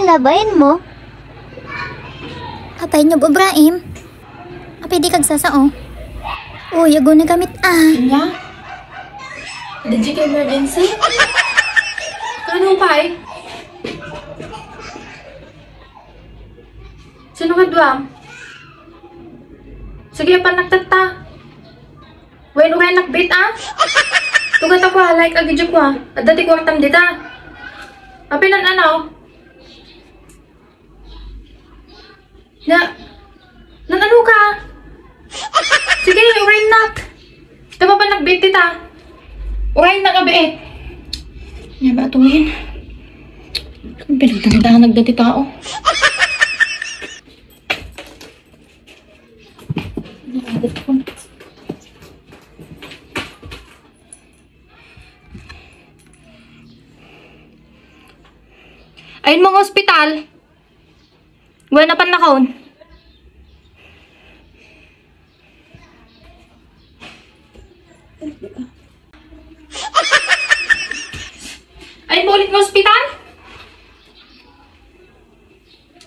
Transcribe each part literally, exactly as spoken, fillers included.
Labayin mo? Apay niyo, Ibrahim? Apay di kagsasao? Uy, agunay kamit, ah. Nya? Did you emergency? Ano, pay? Sino nga duwam? Sige, panagtatta. Wen, uray nakbit, ah. Tugat ako, ah, like, agidyo ko, ah. Adda ti kwartam dita. Apay nan ano? Na, nan ano ka? Sige, uray nak. Tama pa nakbit dita. Uray nak, abiit. Nya ba atuin? Pinagdandanag dati tao. Ayun, mga ospital. Wala na panakon. Ay, bulit mo ospital?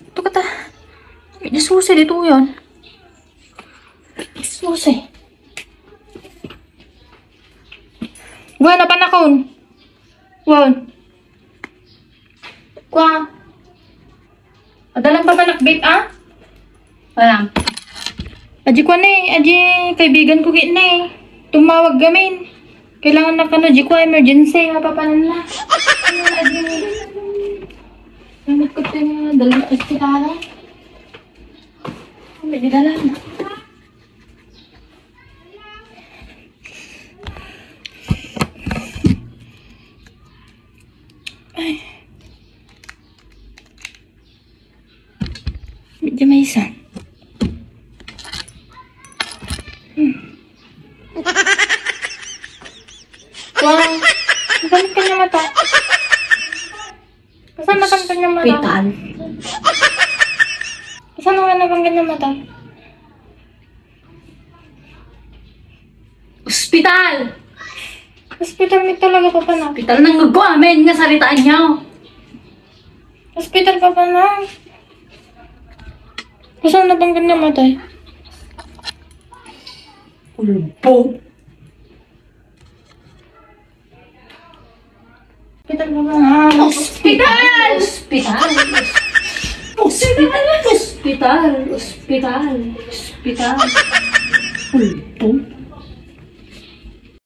Ito ka ta. May susi dito yan. Susi. Wala na panakon. Wala. Kwa. Adalan pa ba nakbit, ah? Wala. Aji kwa ne, aji kaibigan ko kit ne. Tumawag gamin. Kailangan na kano, aji kwa emergency, mapapanan na. Ano, aji. Gamit ko ito yung dalang ospital. May dala na. Ay. Medyo may isa. Hmm. Wow. Ang galing ka niya mata. Saan natanggal niya mata? Hospital. Saan nga natanggal niya mata? Ospital! Ospital mi talaga, Papa, na. Ospital nang nagkuamen nga saritaan niyo. Ospital, Papa, na. Saan natanggal niya mata? Ulbo. Ospital ka ba nga? Ospital! Ospital! Ospital! Ospital! Ospital! Ospital! Ulbo!